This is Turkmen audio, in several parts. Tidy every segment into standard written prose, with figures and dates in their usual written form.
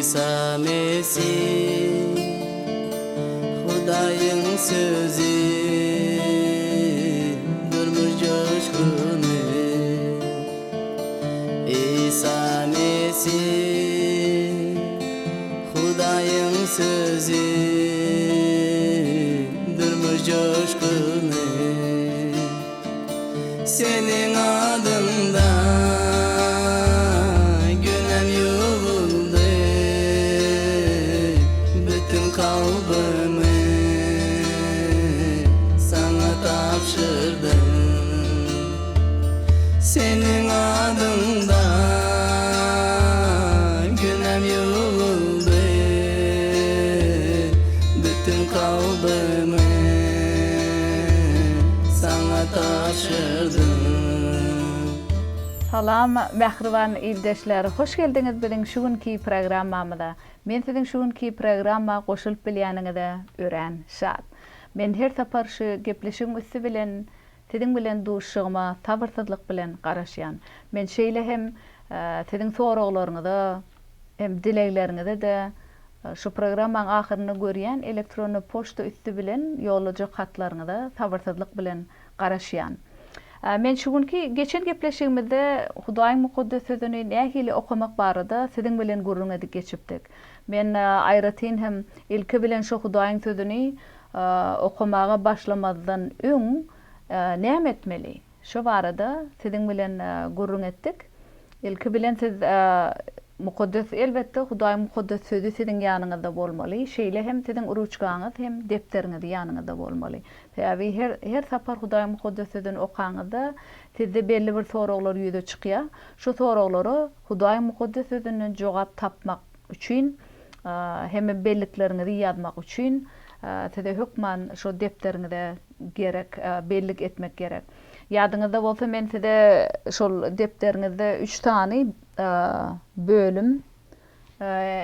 Isa Mesih Hudaýyň sözi Durmuş joşguny Isa Mesih Hudaýyň sözi Durmuş joşguny Seniň adyňda günäm ýuwuldy, Bütin kalbymy Saňa tabşyrdym. Seniň adyňda günäm ýuwuldy, Bütin kalbymy Saňa tabşyrdym. Salam mähriban ildeşler hoş geldiňiz biziň şu günki programmamyza. Men siziň şu günki programma goşulyp bilýäniňize örän şat. Men her sapar şu gepleşigiň üsti bilen siziň bilen duşuşygyma sabyrsyzlyk bilen garaşýan. Men şeýle hem siziň soraglaryňyza hem dilegleriňize-de Şu programmaň ahyrynda görýän elektronny poçta üsti bilen ýollajak hatlaryňyza sabyrsyzlyk bilen garaşýan. Men şu günki geçen gepleşigimizde Hudaýyň Mukaddes Sözüni nähili okamak barada siziň bilen gürrüň edip geçipdik. Men aýratyn hem ilki bilen şu Hudaýyň Sözüni okamaga başlamazdan öň näme etmeli? Şo barada siziň bilen gürrüň etdik. Ilki bilen siz Mukaddes, elbetde, Hudaýyň Mukaddes Sözi siziň ýanyňyzda bolmaly, şeýle hem siziň ruçkaňyz hem depderiňiz ýanyňyzda bolmaly. Sebäbi her, her sapar Hudaýyň Mukaddes Sözüni okaňyzda, sizde belli bir soraglar ýüze çykýar. Şu soraglara Hudaýyň Mukaddes Sözünden jogap tapmak üçin hem bellikleriňizi ýazmak üçin size hökman şo depderiňize gerek, bellik etmek gerek. Ýadyňyzda bolsa men size şol depderiňizde üç sany bölüm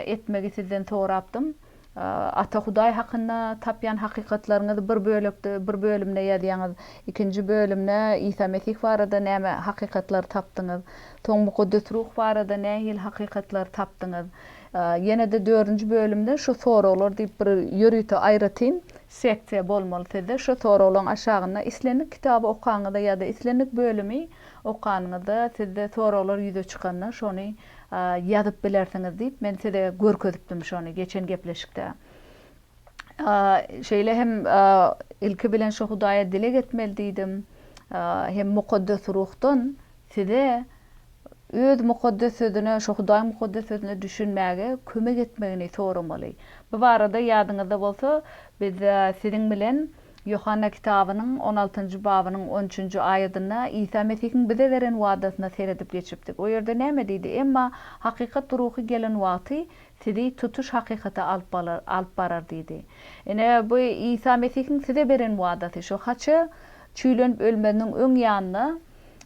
etmegi sizden sorapdym. Ata Hudaý hakynda tapýan hakykatlaryňyzy bir bölekde, bir bölümde ýazýaňyz. Ikinji bölümde Isa Mesih barada näme hakykatlary tapdyňyz? Soň Mukaddes Ruh barada nähili hakykatlary tapdyňyz? Ýene-de dördünji bölümde şu soraglar diýip bir ýörite aýratyn seksiýa bolmaly sizde. Şu soraglaryň aşagynda islendik kitaby okaňyzda ýa-da islendik bölümi okanyňyzda sizde soraglar ýüze çykanda şony ýazyp bilersiňiz diýip men size görkezipdim şony geçen gepleşikde. Şeýle hem ilki bilen şu Hudaýa dileg etmeli diýdim. Hem Mukaddes Ruhdan size Öz Mukaddes Sözüne, şu Hudaýyň Mukaddes Sözüne düşünmäge kömek etmegini soramaly. Bu barada ýadyňyzda bolsa, biz siziň bilen Ýohanna kitabynyň on altynjy babynyň on üçünji aýadynda Isa Mesihiň bize beren wadasyna seredip geçipdik. O ýerde näme diýdi? Emma hakykat Ruhy gelen wagty sizi tutuş hakykata alyp alyp barar diýdi. Ine, bu Isa Mesihiň size beren wadasy. Şu haça çüýlenip ölmeziniň öň ýanynda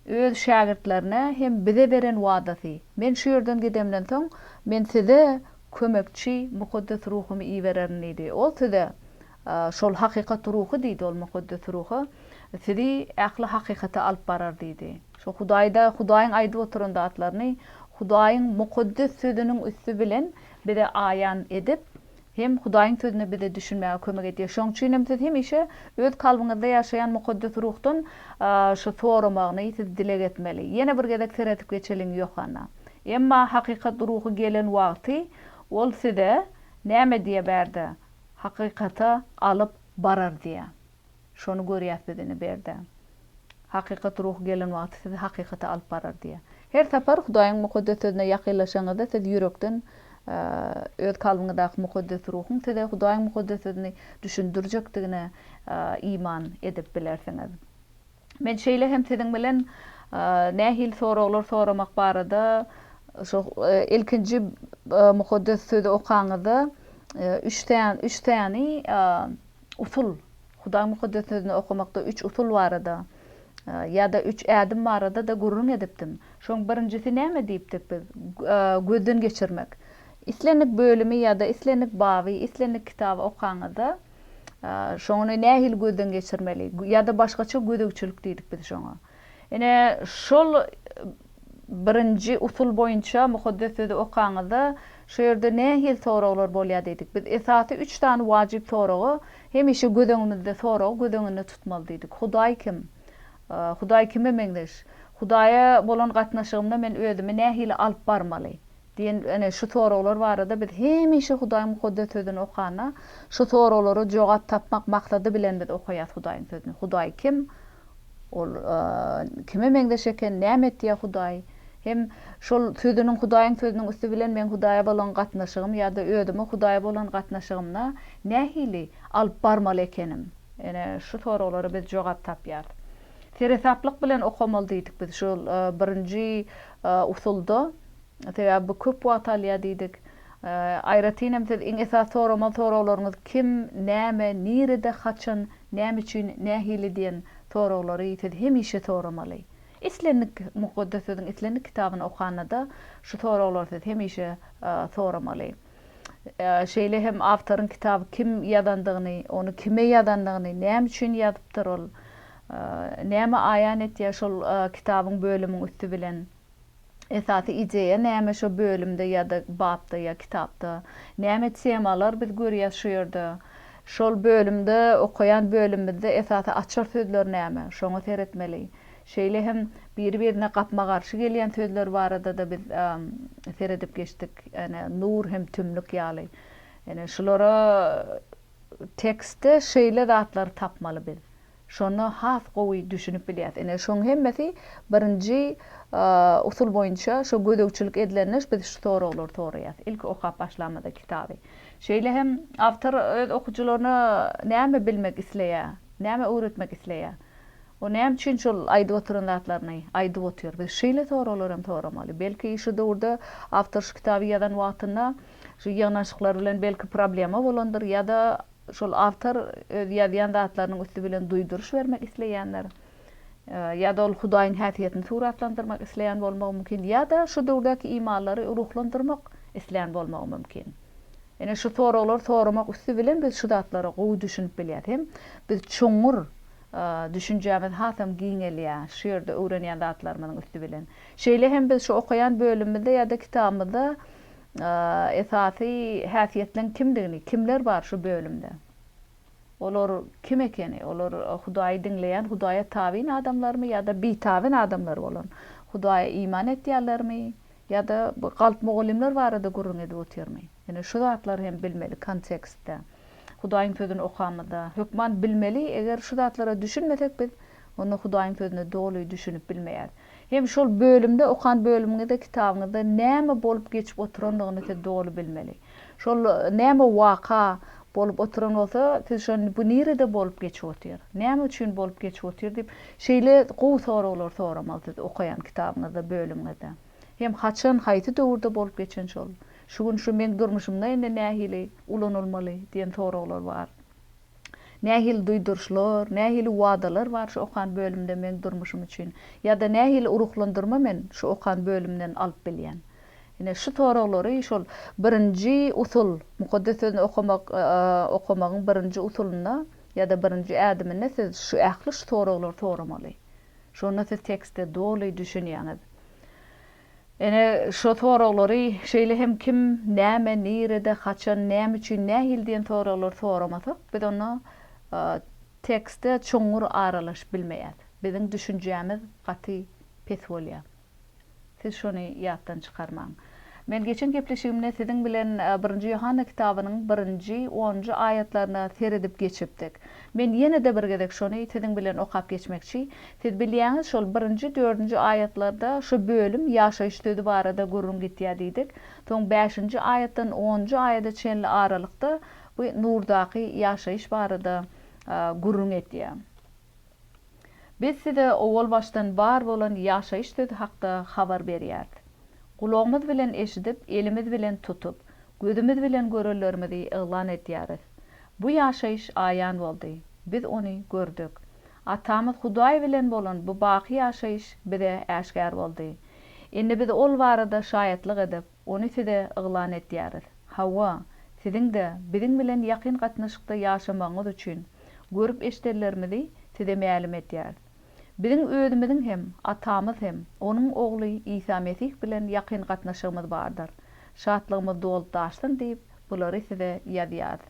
Öz şägirtlerine hem bize beren wadasy, Men şu ýerden gidemden soň, Men size Kömekçi, Mukaddes Ruhumy ibererin diýdi. Ol size, şol hakykat Ruhy diýdi ol Mukaddes Ruha, sizi ähli hakykata alyp barar diýdi. Şo Hudaýda, Hudaýyň aýdyp oturan zatlaryny Hudaýyň Mukaddes Sözüniň üsti bilen bize aýan edip, hem Hudaýyň Sözüne bize düşünmäge kömek edýär. Şonuň üçin hem siz hemişe öz kalbyňyzda ýaşaýan Mukaddes Ruhdan şu soramagyny siz dileg etmeli. Ýene bir gezek seredip geçeliň Ýohanna. Emma hakykat Ruhy gelen wagty, Ol size näme diýe bärde? Hakykata alyp barar diýýär. Şony görýäs biz indi bärde. Hakykat Ruhy gelen wagty sizi hakykata alyp barar diýýär. Her sapar Hudaýyň Mukaddes Sözüne ýakynlaşanyňyzda siz ýürekden öz kalbyňyzdaky Mukaddes Ruhuň size Hudaýyň Mukaddes Sözüni düşündirjekdigine iman edip bilersiňiz. Men şeýle hem siziň bilen nähili soraglar soramak barada şo ilkinji Mukaddes Sözi okaňyzda üç üç sany usul, Hudaýyň Mukaddes Sözüni okamakda üç usul barada ýa-da üç ädim barada-da gürrüň edipdim. Şoň birinjisi näme diýipdik biz? Gözden geçirmek. Islendik bölümi ýa-da islendik baby, islendik kitaby okaňyzda, şony nähili gözden geçirmeli? Ýa-da başgaça gözegçilik diýdik biz şoňa. Ine, şol. birinji usul boýunça Mukaddes Sözi okaňyzda, şu ýerde nähili soraglar bolýar diýdik. Biz esasy üç sany wajyp soragy hemişe göz öňümizde soragy göz öňünde tutmaly diýdik. Hudaý kim? Hudaý kime meňzeş? Hudaýa bolan gatnaşygymda men özümi nähili alyp barmaly? Diýen ene şu soraglar barada biz hemişe Hudaýyň Mukaddes Sözüni okanda, şu soraglara jogap tapmak maksady bilen biz okaýas Hudaýyň Sözüni. Hudaý kim? Ol kime meňzeş eken? Näme etýär Hudaý? Hem şol Sözüniň, Hudaýyň Sözüniň üsti bilen meň Hudaýa bolan gatnaşygym ýa-da özümi Hudaýa bolan gatnaşygymda nähili alyp barmaly ekenim? Ene şu soraglara biz jogap tapýas. Seresaplyk bilen okamaly diýdik biz şol birinji usulda. Sebäbi bu köp wagt alýar diýdik. Aýratyn hem siz iň esasy soramaly soraglaryňyz kim, näme, nirede, haçan, näme üçin, nähili diýen soraglary siz hemişe soramaly. Islendik Mukaddes Sözüň islendik kitabyny okanda-da şu soraglary siz hemişe soramaly. Şeýle hem awtoryň kitaby kim ýazandygyny, ony kime ýazandygyny, näme üçin ýazypdyr ol, näme aýan etýär şol kitabyň bölümiň üsti bilen. Esasy ideýa näme şo bölümde ýa-da bapda ýa kitapda? Näme temalar biz görýäs şu ýerde? Şol bölümde okaýan bölümimizde esasy açar sözler näme? Şoňa seretmeli. Şeýle hem biri-birine gapma-garşy gelýän sözler barada-da biz seredip geçdik. Ene, nur hem tümlük ýaly. Ene, şulara tekstde şeýle zatlary tapmaly biz. Şonda has gowy düşünip bilýäs. Ine, şoň hemmesi birinji usul boýunça şo gözegçilik edilende biz şu soraglary soraýas. Ilki okap başlamada kitaby. Şeýle hem awtor öz okyjylaryna näme bilmek isleýär, näme öwretmek isleýär? O näme üçin şol aýdyp oturan zatlaryny aýdyp otyr? Biz şeýle soraglary hem soramaly. Belki şu döwürde awtor şu kitaby ýazan wagtynda şu ýygnanyşyklar bilen belki problema bolandyr ýa-da Şol awtor öz ýazýan zatlarynyň üsti bilen duýduryş bermek isleýändir. Ýa-da ol Hudaýyň häsiýetini suratlandyrmak isleýän bolmagy mümkin, ýa-da şu döwürdäki imanlary ruhlandyrmak islän bolmagy mümkin. Ine, şu soraglary soramak üsti bilen biz şu zatlara gowy düşünip bilýäris. Hem biz çuňňur düşünjämiz hasam giňelýär şu ýerde öwrenýän zatlarymyzyň üsti bilen. Şeýle hem biz şu okaýan bölümimizde ýa-da kitabymyzda Esasy häsiýetleň kimdigini, kimler bar şu bölümde? Olar kim ekeni? Olar Hudaýy diňleýän, Hudaýa tabyn adamlarmy ýa-da bitabyn adamlar bolan, Hudaýa iman etýänlermi ýa-da bu galp mugallymlar barada gürrüň edip otyrmy? Ine şu zatlary hem bilmeli kontekstde. Hudaýyň sözüni okamyzda hökman bilmeli, eger şu zatlara düşünmesek biz onda Hudaýyň sözüne doly düşünip bilmeýäris. Hem şol bölümde okan bölümiňizde kitabyňyzda näme bolup geçip oturandygyny siz doly bilmeli. Şol näme waka bolup oturan bolsa siz şony bu nirede bolup geçip otyr? Näme üçin bolup geçip otyr diýip şeýle gowy soraglary soramaly siz okaýan kitabyňyzda bölümiňizde. Hem haçan haýsy döwürde bolup geçen şol? Şu gün şu meň durmuşymda indi nähili ulanylmaly diýen soraglar bar. Nähili duýduryşlar, nähili wadalar bar şu okan bölümde meň durmuşym üçin? Ýa-da nähili ruhlandyrma men şu okan bölümden alyp bilýän? Ine, şu soraglary şol birinji usul, Mukaddes Sözüni okamak, okamagyň birinji usulynda ýa-da birinji ädiminde siz şu ähli şu soraglary soramaly. Şonda siz tekste doly düşünýäňiz. Ine, şo soraglary, şeýle hem kim, näme, nirede, haçan, näme üçin, nähili diýen soraglary soramasak, biz onda tekste çuňňur aralaşyp bilmeýäris. Biziň düşünjämiz gaty pes bolýar. Siz şony ýatdan çykarmaň. Men geçen gepleşigimde siziň bilen Birinji Ýohanna kitabynyň birinji, onunjy aýatlaryna seredip geçipdik. Men ýene-de bir gezek şony siziň bilen okap geçmekçi. Siz bilýäňiz, şol birinji, dördünji aýatlarda şu bölüm ýaşaýyş sözi barada gürrüň gitýär diýdik. Soň bäşinji aýatdan onunjy aýada çenli aralykda bu nurdaky ýaşaýyş barada gürrüň etýär. Biz size owal başdan bar bolan ýaşaýyş sözi hakda habar berýäris. Gulagymyz bilen eşidip, elimiz bilen tutup, gözümiz bilen görenlerimizi yglan edýäris. Bu ýaşaýyş aýan boldy. Biz ony gördük. Atamyz Hudaý bilen bolan bu baky ýaşaýyş bize äşgär boldy. Indi biz ol barada şaýatlyk edip, ony size yglan edýäris. Hawa, siziň-de biziň bilen ýakyn gatnaşykda ýaşamagyňyz üçin, görüp-eşidenlerimizi size mälim edýäris. Biziň özümiziň hem, Atamyz hem, Onuň Ogly Isa Mesih bilen ýakyn gatnaşygymyz bardyr. Şatlygymyz dolup daşsyn diýip, bulary size ýazýarys.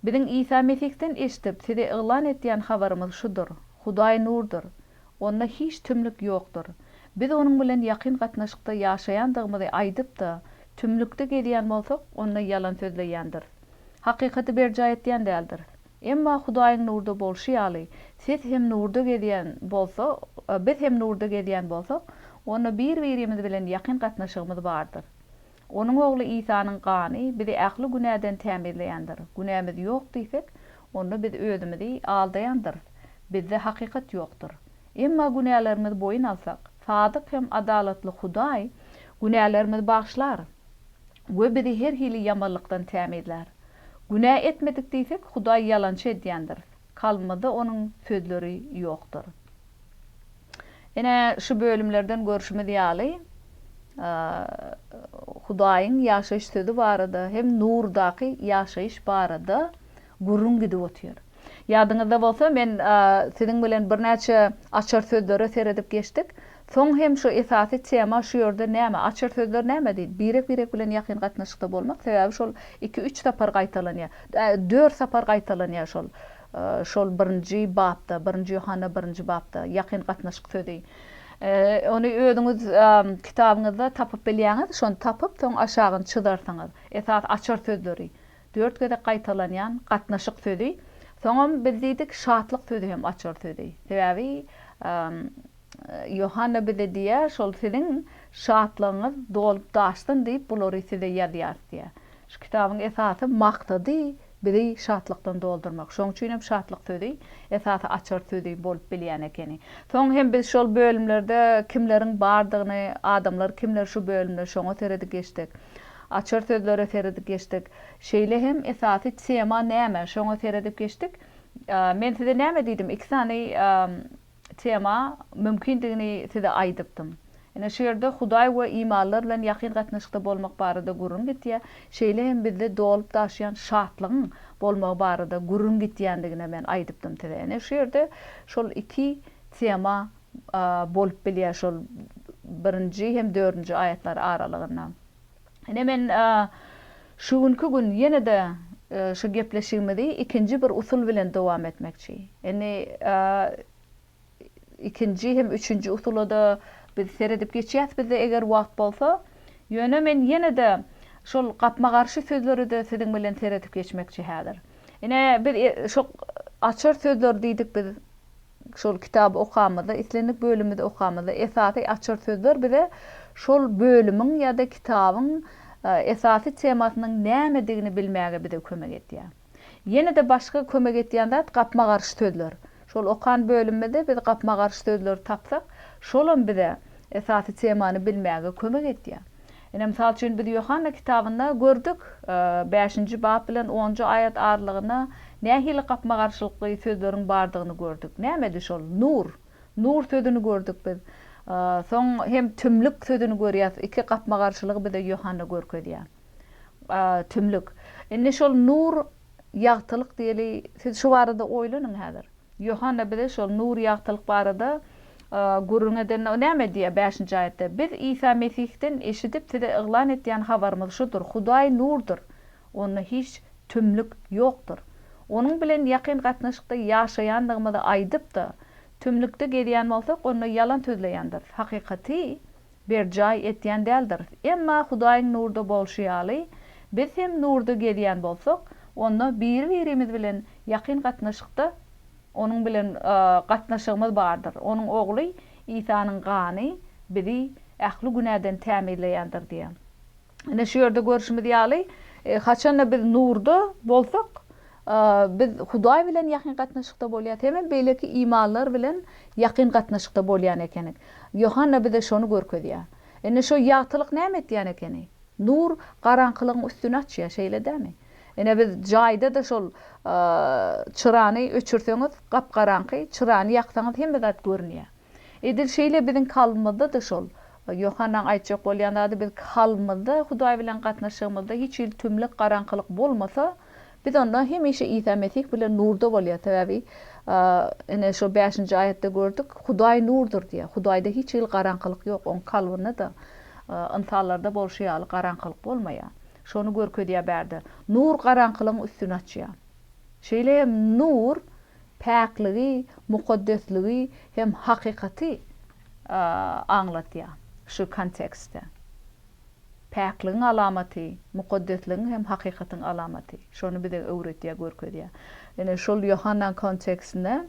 Biziň Isa Mesihden eşidip, size yglan etýän habarymyz şudur, Hudaý nurdur, Onda hiç tümlük ýokdur. Biz Onuň bilen ýakyn gatnaşykda ýaşaýandygymyzy aýdyp-da, tümlükde gezýän bolsak, onda ýalan sözleýändiris. Hakykaty berjaý etýän däldiris. Emma Hudaýyň nurda bolşy ýaly, siz hem nurda gezýän bolsa, biz hem nurda gezýän bolsak, onda bir-birimiz bilen ýakyn gatnaşygymyz bardyr. Onuň Ogly Isanyň gany bizi ähli günäden tämizleýändir. Günämiz ýok diýsek, onda biz özümizi aldaýandyrys, bizde hakykat ýokdur. Emma günälerimizi boýun alsak, sadyk hem adalatly Hudaý günälerimizi bagyşlar we bizi her hili ýamanlykdan tämizlär. Günä etmedik diýsek, Hudaýy ýalançy edýändiris, kalbymyzda Onuň sözleri ýokdur. Ine, şu bölümlerden görşümiz ýaly, Hudaýyň ýaşaýyş sözi barada hem nurdaky ýaşaýyş barada gürrüň gidip otyr. Ýadyňyzda bolsa, men siziň bilen birnäçe açar sözlere seredip geçdik. Soň hem şu esasy tema şu ýerde näme? Açar sözler näme diýdi? Birek-birek bilen ýakyn gatnaşykda bolmak, sebäbi şol iki-üç sapar gaýtalanýar. Dört sapar gaýtalanýar şol. Şol birinji bapda, birinji Ýohanna birinji bapda ýakyn gatnaşyk sözi. Ony özüňiz kitabyňyzda tapyp bilýäňiz, şony tapyp, soň aşagyny çyzarsyňyz. Esasy açar sözleri. Dört gezek gaýtalanýan gatnaşyk sözi. Soňam biz diýdik, şatlyk sözi hem açar sözi. Sebäbi Ýohanna bize diýýär, şol siziň şatlygyňyz dolup daşsyn diýip bulary size ýazýarys diýýär. Şu kitabyň esasy maksady bizi şatlykdan doldurmak. Şoň üçin hem şatlyk sözi esasy açar sözi bolup bilýän ekeni. Soň hem biz şol bölümlerde kimleriň bardygyny, adamlar kimler şu bölümde şoňa seredip geçdik. Açar sözlere seredip geçdik. Şeýle hem esasy tema näme şoňa seredip geçdik. Men size näme diýdim? Iki sany tema mümkindigini size aýdypdym. Ine, şu ýerde Hudaý we imanlylar bilen ýakyn gatnaşykda bolmak barada gürrüň gitýär. Şeýle hem bizde dolup-daşýan şatlygyň bolmagy barada gürrüň gitýändigini men aýdypdym size. Ine, şu ýerde şol iki tema bolup bilýär şol birinji hem dördünji aýatlar aralygynda. Ine, men şu günki gün ýene-de şu gepleşigimizi ikinji bir usul bilen dowam etmekçi. Indi ikinji hem üçünji usula-da biz seredip geçýäs bizde eger wagt bolsa. Ýöne men ýene-de şol gapma-garşy sözlere-de siziň bilen seredip geçmekçi häzir. Ine, biz şo açar sözler diýdik biz Şol kitaby okamyzda, islendik bölümimizi okamyzda esasy açar sözler bize şol bölümiň ýa-da kitabyň esasy temasynyň nämedigini bilmäge bize kömek edýär. Ýene-de başga kömek edýän zat gapma-garşy sözler. Şol okan bölümimizde biz gapma-garşy sözleri tapsak, şolam bize esasy temany bilmäge kömek edýär. Ine, mysal üçin, biz Ýohanna kitabynda gördük, bäşinji bap bilen onunjy aýat aralygynda nähili gapma-garşylykly sözleriň bardygyny gördük. Nämedi şol? Nur. Nur sözüni gördük biz. Soň hem tümlük sözüni görýäs. Iki gapma-garşylygy bize Ýohanna görkezýär. Tümlük. Indi şol nur, ýagtylyk diýeli, siz şu barada oýlanyň häzir. Ýohanna bize şol nur-ýagtylyk barada gürrüň edende näme diýýär bäşinji aýatda? Biz Isa Mesihden eşidip size yglan etýän habarymyz şudur, Hudaý nurdur, Onda hiç tümlük ýokdur. Onuň bilen ýakyn gatnaşykda ýaşaýandygymyzy aýdyp-da, tümlükde gezýän bolsak, onda ýalan sözleýändiris, hakykaty berjaý etýän däldiris. Emma Hudaýyň nurda bolşy ýaly, biz hem nurda gezýän bolsak, onda biri-birimiz bilen ýakyn gatnaşykda Onuň bilen gatnaşygymyz bardyr. Onuň Ogly Isanyň gany bizi ähli günäden tämizleýändir diýýär. Ine, şu ýerde görşümiz ýaly, haçanda biz nurda bolsak, biz Hudaý bilen ýakyn gatnaşykda bolýarys, hemem beýleki imanlar bilen ýakyn gatnaşykda bolýan ekenik. Ýohanna bize şony görkezýär. Indi şo ýagtylyk näme etýän ekeni? Nur garaňkylygyň üstüni açýar, şeýle dälmi? Ine biz jaýda-da şol çyrany öçürseňiz, gap-garaňky, çyrany ýaksaňyz hemme zat görünýär. Edil şeýle biziň kalbymyzda-da şol. Ýohannaň aýtjak bolýan zady biz kalbymyzda Hudaý bilen gatnaşygymyzda hiç hili tümlük, garaňkylyk bolmasa, Biz onda hemişe Isa Mesih bilen nurda bolýas. Sebäbi ine şo bäşinji aýatda gördük, Hudaý nurdur diýýär. Hudaýda hiç hili garaňkylyk ýok. Oň kalbynda-da ynsanlarda bolşy ýaly garaňkylyk bolmaýar. Şony görkezýär bärde. Nur garaňkylygyň üstüni açýar. Şeýle hem nur päkligi, mukaddesligi hem hakykaty aňladýar şu kontekstde. Päkligiň alamaty, mukaddesligiň hem hakykatyň alamaty. Şony bize öwredýär, görkezýär. Ine, şol Ýohannaň kontekstinde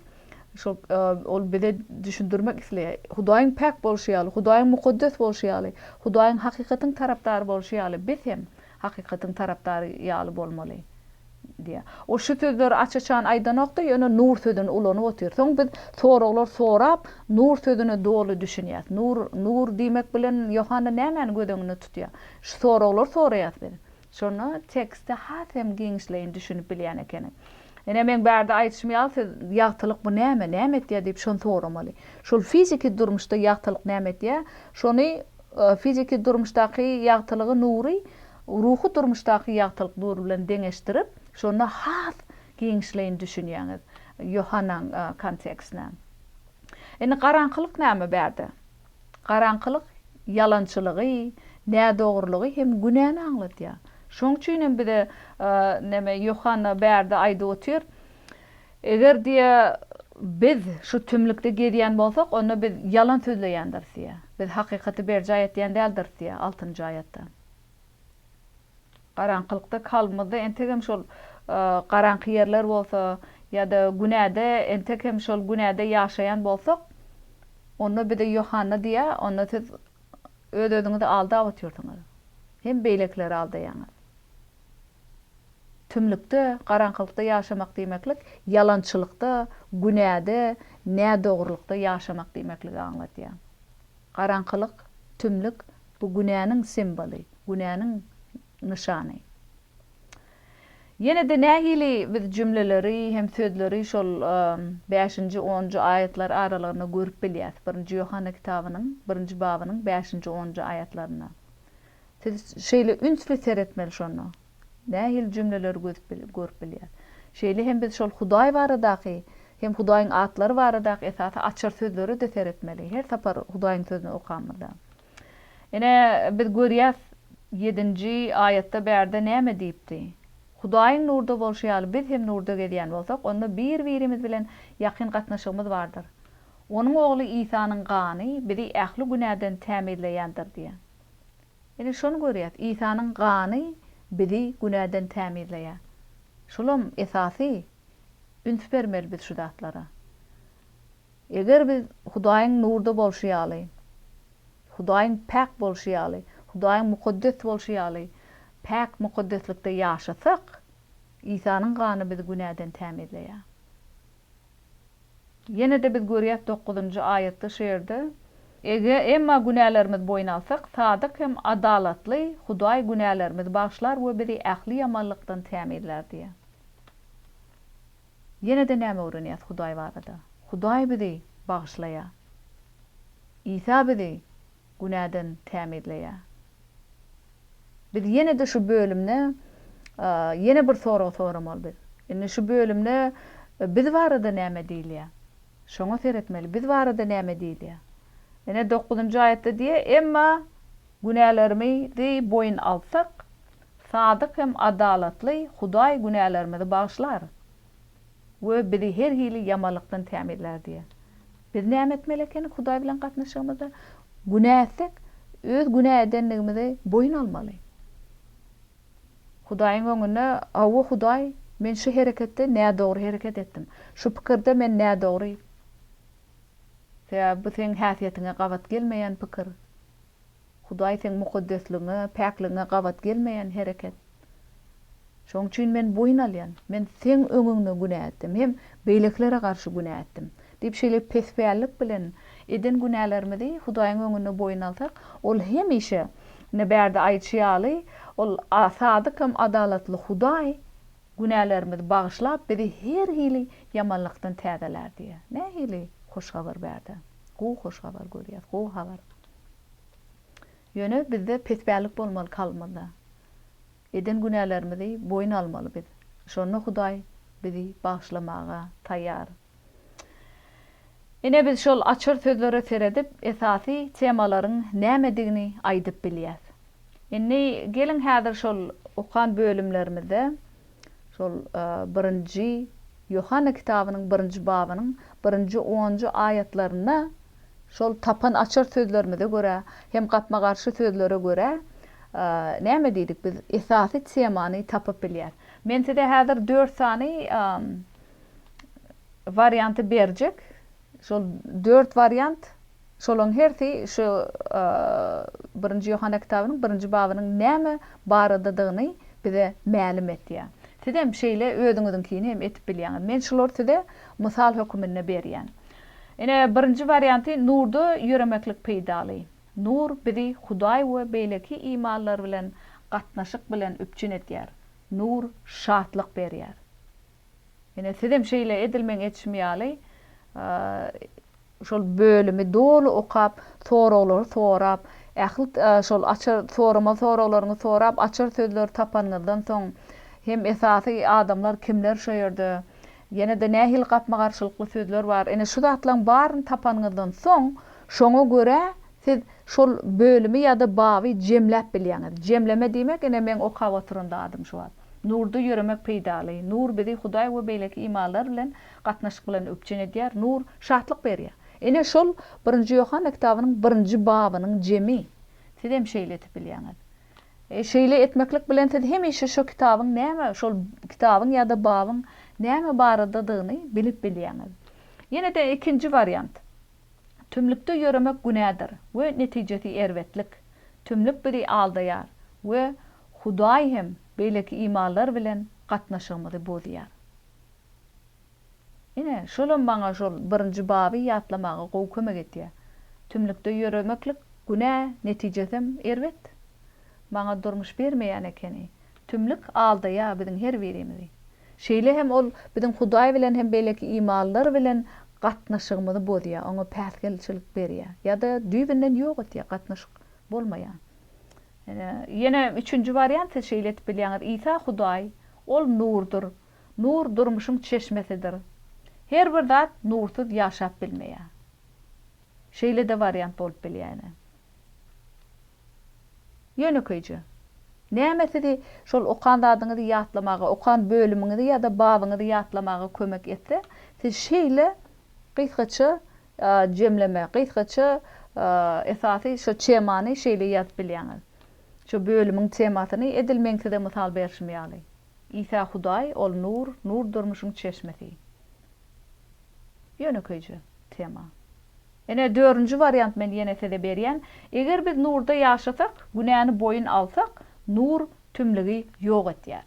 şol ol bize düşündirmek isleýär. Hudaýyň päk bolşy ýaly, Hudaýyň mukaddes bolşy ýaly, Hudaýyň hakykatyň tarapdary bolşy ýaly, biz hem hakykatyň tarapdary ýaly bolmaly. Diýýär. Ol şu sözleri aç-açan aýdanok-da, ýöne nur sözüni ulanyp otyr. Soň biz soraglar sorap, nur sözüne doly düşünýäs. Nur, nur diýmek bilen Ýohanna nämäni göz öňünde tutýar? Şu soraglary soraýas biz. Şonda tekste has hem giňişleýin düşünip bilýän ekenik. Ine, meň bärde aýdyşym ýaly, siz ýagtylyk bu näme, näme etýär diýip şony soramaly. Şol fiziki durmuşda ýagtylyk näme etýär? Şony fiziki durmuşdaky ýagtylygy, nury ruhy durmuşdaky ýagtylyk nury bilen deňeşdirip, şonda has giňişleýin düşünýäňiz Ýohannaň kontekstine. Indi garaňkylyk näme bärde? Garaňkylyk ýalançylygy, nädogrulygy hem günäni aňladýar. Şoň üçin hem bize näme Ýohanna bärde aýdyp otyr, Eger diýýär, biz şu tümlükde gezýän bolsak, onda biz ýalan sözleýändiris diýýär. Biz hakykaty berjaý etýän däldiris diýýär altynjy aýatda. Garaňkylykda kalbymyzda entegem şol garaňky ýerler bolsa ýa-da günäde entek hem şol günäde ýaşaýan bolsak, onda bize Ýohanna diýýär, onda siz öz-özüňizi aldap otyrsyňyz. Hem beýlekileri aldaýaňyz. Tümlükde, garaňkylykda ýaşamak diýmeklik ýalançylykda, günäde, nädogrulykda ýaşamak diýmekligi aňladýar. Garaňkylyk, tümlük bu günäniň simwoly, günäniň nyşany. Ýene-de nähili biz jümleleri hem sözleri şol bäşinji, onunjy aýatlar aralygynda görüp bilýäs? Birinji Ýohanna kitabynyň birinji babynyň bäşinji, onunjy aýatlarynda. Siz şeýle ünsli seretmeli şonda. Nähili jümleleri görüp bilýäs. Şeýle hem biz şol Hudaý baradaky hem Hudaýyň atlary baradaky esasy açar sözlere-de seretmeli, her sapar Hudaýyň Sözüni okamyzda. Ine, biz görýäs, ýedinji aýatda bärde näme diýipdi? Hudaýyň nurda bolşy ýaly, biz hem nurda gezýän bolsak, onda bir-birimiz bilen ýakyn gatnaşygymyz bardyr. Onuň Ogly Isanyň gany bizi ähli günäden tämizleýändir diýýär. Ine, şony görýäs, Isanyň gany bizi günäden tämizleýär. Şolam esasy, üns bermeli biz şu zatlara. Eger biz Hudaýyň nurda bolşy ýaly, Hudaýyň päk bolşy ýaly, Hudaýyň mukaddes bolşy ýaly, päk mukaddeslikde ýaşasak, Isanyň gany bizi günäden tämizleýär. Ýene-de biz görýäs dokuzynjy aýatda şu ýerde, Ege, emma günälerimizi boýun alsak, sadyk hem adalatly Hudaý günälerimizi bagyşlar we bizi ähli ýamanlykdan tämizlär diýýär. Ýene-de näme öwrenýäs Hudaý barada? Hudaý bizi bagyşlaýar. Isa bizi günäden tämizleýär. Biz ýene-de şu bölümde ýene bir sorag soramaly biz. Indi şu bölümde biz barada näme diýilýär? Şoňa seretmeli. Biz barada näme diýilýär? Ine dokuzynjy aýatda diýýär, Emma günälerimizi boýun alsak, sadyk hem adalatly Hudaý günälerimizi bagyşlar we bizi her hili ýamanlykdan tämizlär diýýär. Biz näme etmeli ekenik Hudaý bilen gatnaşygymyzda? Günä etsek, öz günä edenligimizi boýun almaly. Hudaýyň öňünde, Hawa, Hudaý, men şu hereketde nädogry hereket etdim. Şu pikirde men nädogry. Sebäbi bu seň häsiýetiňe gabat gelmeýän pikir. Hudaý seň mukaddesligiňe, päkligiňe gabat gelmeýän hereket. Şoň üçin men boýun alýan, men seň öňüňde günä etdim hem beýlekilere garşy günä etdim diýip şeýle pespällik bilen eden günälerimizi Hudaýyň öňünde boýun alsak, Ol hemişe, ine bärde aýdyşy ýaly, Ol sadyk hem adalatly Hudaý günälerimizi bagyşlap bizi her hili ýamanlykdan täzelär diýýär. Nähili hoş habar bärde. Gowy hoş habar görýäs, gowy habar. Ýöne bizde pespällik bolmaly kalbymyzda. Eden günälerimizi boýun almaly biz. Şonda Hudaý bizi bagyşlamaga taýýar. Ine biz şol açar sözlere seredip esasy temalaryň nämedigini aýdyp bilýäs. Indi geliň häzir şol okan bölümlerimizde şol birinji Ýohanna kitabynyň birinji babynyň birinji onunjy aýatlarynda şol tapan açar sözlerimize görä hem gapma-garşy sözlere görä näme diýdik biz esasy temany tapyp bilýäs. Men size häzir dört sany warianty berjek. Şol dört wariant, şolaň hersi şu Birinji Ýohanna kitabynyň birinji babynyň näme baradadygyny bize mälim etýär. Sizem şeýle özüňiziňkini hem etip bilýäňiz. Men şulary size mysal höküminde berýän. Ine, birinji warianty nurda ýöremeklik peýdaly. Nur bizi Hudaý we beýleki imanlar bilen gatnaşyk bilen üpjün edýär. Nur şatlyk berýär. Ine, sizem şeýle edil meň etişim ýaly, şol bölümi doly okap, soraglary sorap, ähli şol açar, soramaly soraglaryňyzy sorap, açar sözleri tapanyňyzdan soň, hem esasy adamlar kimler şo ýerde, ýene-de nähili gapma-garşylykly sözler bar, ine, şu zatlaryň baryny tapanyňyzdan soň, şoňa görä siz şol bölümi ýa-da baby jemläp bilýäňiz. Jemleme diýmek, ine, meň okap oturan zadym şu wagt. Nurda ýöremek peýdaly. Nur bizi Hudaý we beýleki imanlar bilen gatnaşyk bilen üpjün edýär. Nur şatlyk berýär. Ine şol Birinji Ýohanna kitabynyň birinji babynyň jemi. Sizem şeýle etip bilýäňiz. E, şeýle etmeklik bilen siz hemişe şo kitabyň näme, şol kitabyň ýa-da babyň näme baradadygyny bilip bilýäňiz. Ýene-de ikinji wariant. Tümlükde ýöremek günädir we netijesi erbetlik. Tümlük bizi aldaýar we Hudaý hem beýleki imanlar bilen gatnaşygymyzy bozýar. Ine, şolam maňa şol birinji baby ýatlamaga gowy kömek etýär. Tümlükde ýöremeklik günä, netijesem erbet. Maňa durmuş bermeýän ekeni. Tümlük aldaýar biziň her birimizi. Şeýle hem ol biziň Hudaý bilen hem beýleki imanlylar bilen gatnaşygymyzy bozýar, oňa päsgelçilik berýär ýa-da düýbünden ýok etýär, gatnaşyk bolmaýar. Ine, ýene üçünji wariant siz şeýle etip bilýäňiz, Isa Hudaý, Ol nurdur. Nur durmuşyň çeşmesidir. Her bir zat nursyz ýaşap bilmeýär. Şeýle-de wariant bolup bilýär ine. Ýönekeýje. Näme sizi şol okan zadyňyzy ýatlamaga, okan bölümiňizi ýa-da babyňyzy ýatlamaga kömek etse, siz şeýle gysgaça jemleme, gysgaça esasy şo temany şeýle ýazyp bilýäňiz. Şo bölümiň temasyny edil meň size mysal berşim ýaly. Isa Hudaý, Ol nur, nur durmuşyň çeşmesi. Ýönekeýje tema. Ine, dördünji wariant men ýene size berýän. Eger biz nurda ýaşasak, günäni boýun alsak, nur tümlügi ýok etýär.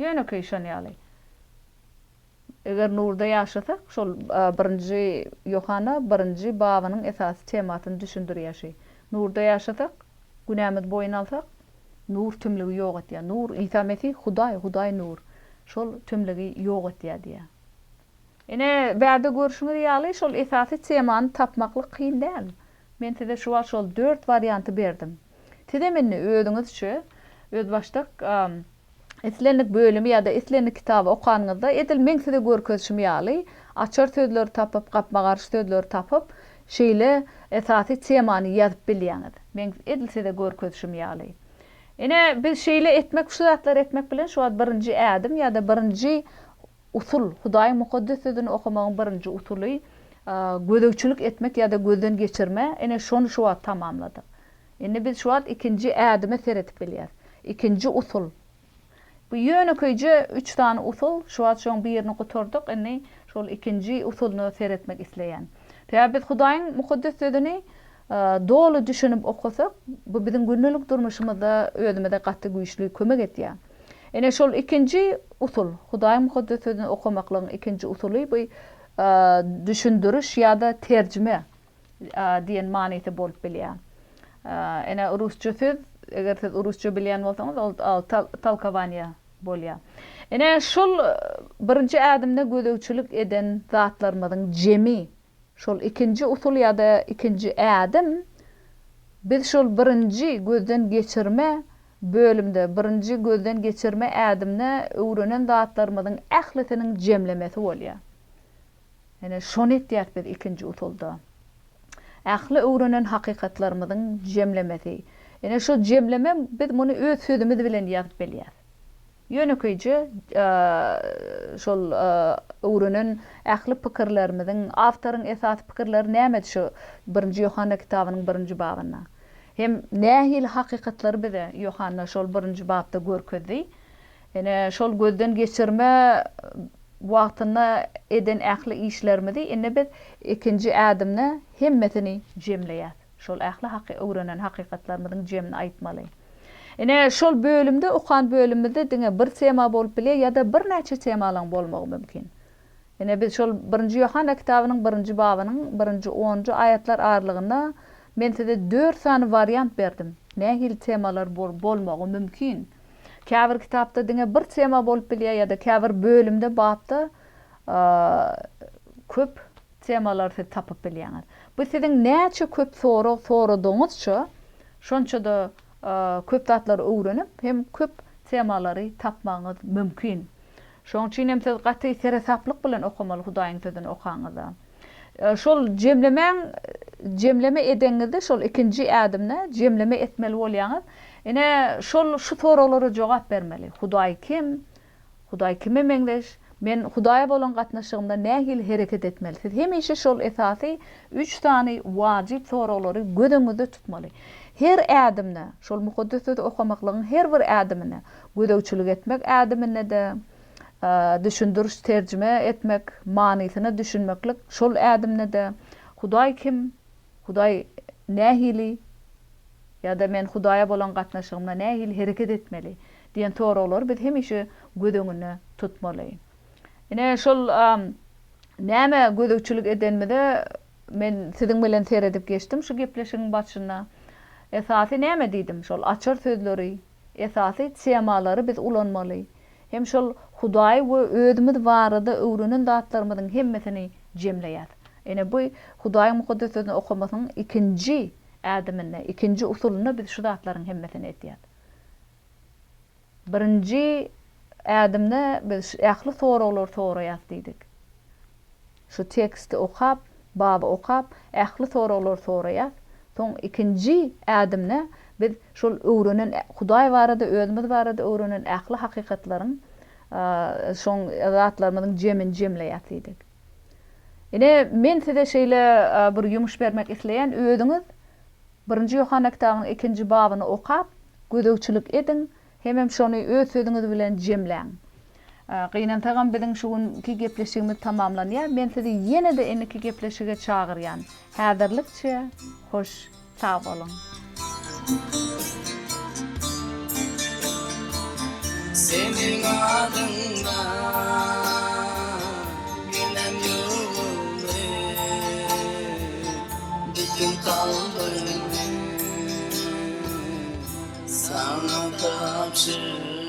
Ýönekeý şon ýaly. Eger nurda ýaşasak, şol birinji Ýohanna birinji babynyň esasy temasyny düşündirýär şi. Nurda ýaşasak, günämizi boýun alsak, nur tümlügi ýok etýär. Nur, Isa Mesih Hudaý, Hudaý nur. Şol tümlügi ýok etýär diýýär. Ine, bärde görşüňiz ýaly, şol esasy temany tapmaklyk kyn däl. Men size şu wagt şol dört warianty berdim. Sizem indi özüňizçe, özbaşdak islendik bölümi ýa-da islendik kitaby okanyňyzda, edil meň size görkezişim ýaly, açar sözleri tapyp, gapma-garşy sözleri tapyp, şeýle esasy temany ýazyp bilýäňiz. Meň edil size görkezişim ýaly. Ine, biz şeýle etmek, şu zatlary etmek bilen şu wagt birinji ädim ýa-da birinji Usul, Hudaýyň Mukaddes Sözüni okamagyň birinji usuly, gözegçilik etmek ýa-da gözden geçirme, ine şony şu wagt tamamladyk. Indi biz şu wagt ikinji ädime seredip bilýäris. Ikinji usul. Bu ýönekeýje üç sany usul, şu wagt şoň birini gutardyk, indi şol ikinji usulyna seretmek isleýän. Sebäbi biz Hudaýyň Mukaddes Sözüni doly düşünip okasak, bu biziň gündelik durmuşymyzda özümize gaty güýçli kömek edýär. Ine şol ikinji usul, Hudaýyň Mukaddes Sözüni okamaklygyň ikinji usuly bu düşündiriş ýa-da terjime diýen manysy bolup bilýär. Ine rusça söz, eger siz rusça bilýän bolsaňyz, ol tolkowaniýe bolýar. Ine şol birinji ädimde gözegçilik eden zatlarymyzyň jemi, şol ikinji usul ýa-da ikinji ädim, biz şol birinji gözden geçirme. bölümde, birinji gözden geçirme ädimde öwrenen zatlarymyzyň ählisiniň jemlemesi bolýar. Ine, şony etýäris biz ikinji usulda. Ähli öwrenen hakykatlarymyzyň jemlemesi. Ine, şu jemleme biz muny öz sözümiz bilen ýazyp bilýäris. Ýönekeýje şol öwrenen ähli pikirlerimiziň, awtoryň esasy pikirleri nämedi şu Birinji Ýohanna kitabynyň birinji babynda? Hem nähili hakykatlary bize Ýohanna şol birinji bapda görkezdi? Ine, şol gözden geçirme wagtynda eden ähli işlerimizi indi biz ikinji ädimde hemmesini jemleýäs. Şol ähli haky öwrenen hakykatlarymyzyň jemini aýtmaly. Ine, şol bölümde, okan bölümimizde diňe bir tema bolup bilýär ýa-da birnäçe temalaryň bolmagy mümkin. Ine, biz şol Birinji Ýohanna kitabynyň birinji babynyň birinji onunjy aýatlar aralygynda men size dört sany wariant berdim, nähili temalar bolmagy mümkin. Käbir kitapda diňe bir tema bolup bilýär ýa-da käbir bölümde, bapda köp temalary siz tapyp bilýäňiz. Bu siziň näçe köp sorag soradygyňyzça, şonça-da köp zatlary öwrenip hem köp temalary tapmagyňyz mümkin. Şonuň üçin hem siz gaty seresaplyk bilen okamaly Hudaýyň Sözüni okaňyzda. Şol jemlemäň jemleme edeňizde şol ikinji ädimde jemleme etmeli bolýaňyz. Ine şol şu soraglara jogap bermeli. Hudaý kim? Hudaý kime meňzeş? Men Hudaýa bolan gatnaşygymda nähili hereket etmeli? Siz hemişe şol esasy üç sany wajyp soraglary göz öňüňizde tutmaly. Her ädimde, şol Mukaddes Sözi okamaklygyň her bir ädiminde, gözegçilik etmek ädiminde-de, düşündiriş, terjime etmek, manysyna düşünmeklik şol ädimde-de, Hudaý kim? Hudaý nähili? Ýa-da men Hudaýa bolan gatnaşygymda nähili hereket etmeli? Diýen soraglary biz hemişe göz öňünde tutmaly. Ine, şol näme gözegçilik edenimize men siziň bilen seredip geçdim şu gepleşigiň başynda. Esasy näme diýdim? Şol açar sözleri, esasy temalary biz ulanmaly. Hem şol Hudaý we özümiz barada öwrenen zatlarymyzyň hemmesini jemleýäs. Ine, bu Hudaýyň Mukaddes Sözüni okamasynyň ikinji ädiminde, ikinji usulynda biz şu zatlaryň hemmesini edýäs. Birinji ädimde biz ähli soraglary soraýas diýdik. Şu teksti okap, baby okap, ähli soraglary soraýas. Soň ikinji ädimde biz şol öwrenen Hudaý barada, özümiz barada öwrenen ähli hakykatlaryň, şoň zatlarymyzyň jemini jemleýäs diýdik. Ine, men size şeýle bir ýumuş bermek isleýän, özüňiz Birinji Ýohanna kitabynyň ikinji babyny okap, gözegçilik ediň, hemem şony öz sözüňiz bilen jemläň. Gynansagam biziň şu günki gepleşigimiz tamamlanýar. Men sizi ýene-de indiki gepleşige çagyrýan. Häzirlikçe hoş sag boluň. Seniň adyňda Günem ýuwuldy Bütin kalbymy Saňa tabşyrdym.